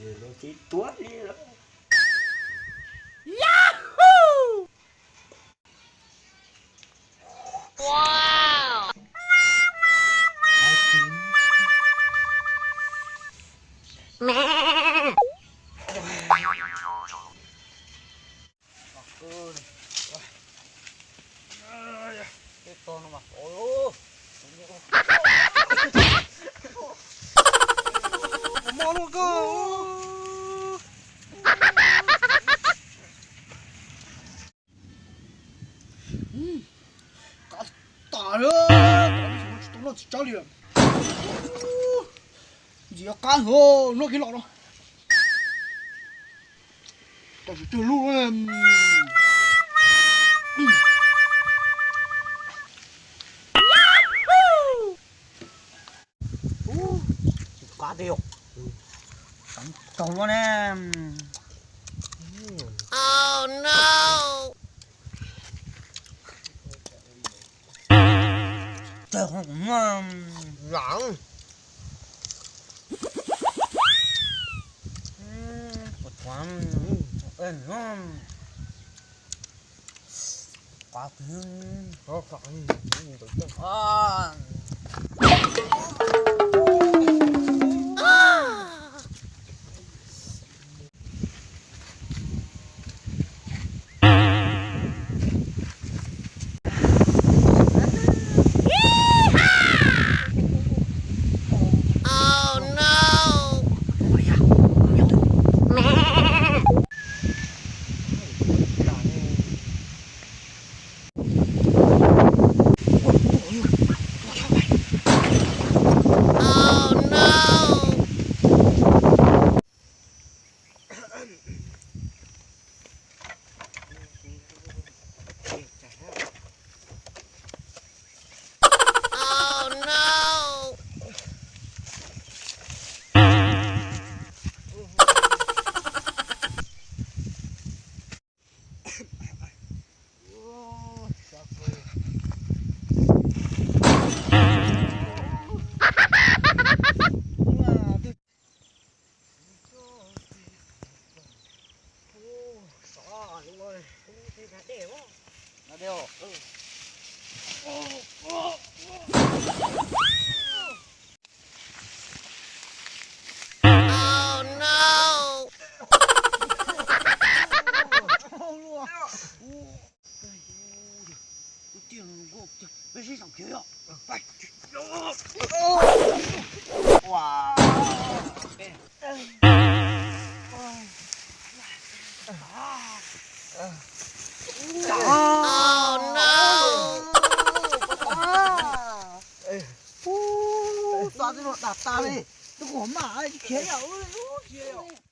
Tsis tuav li lawm. Qab tas, tsis tau noj txiv tsawb li. Ntxim qab heev, noj kiag los no. Tam sim tsawg lub. Tsis qab tiag, tau luaj ne. Tsawg qhov kuv muaj lam. Ua thuav, qab, Ub, txav tib no dam tas li, tus kuv maj khiav yom, khiav yom.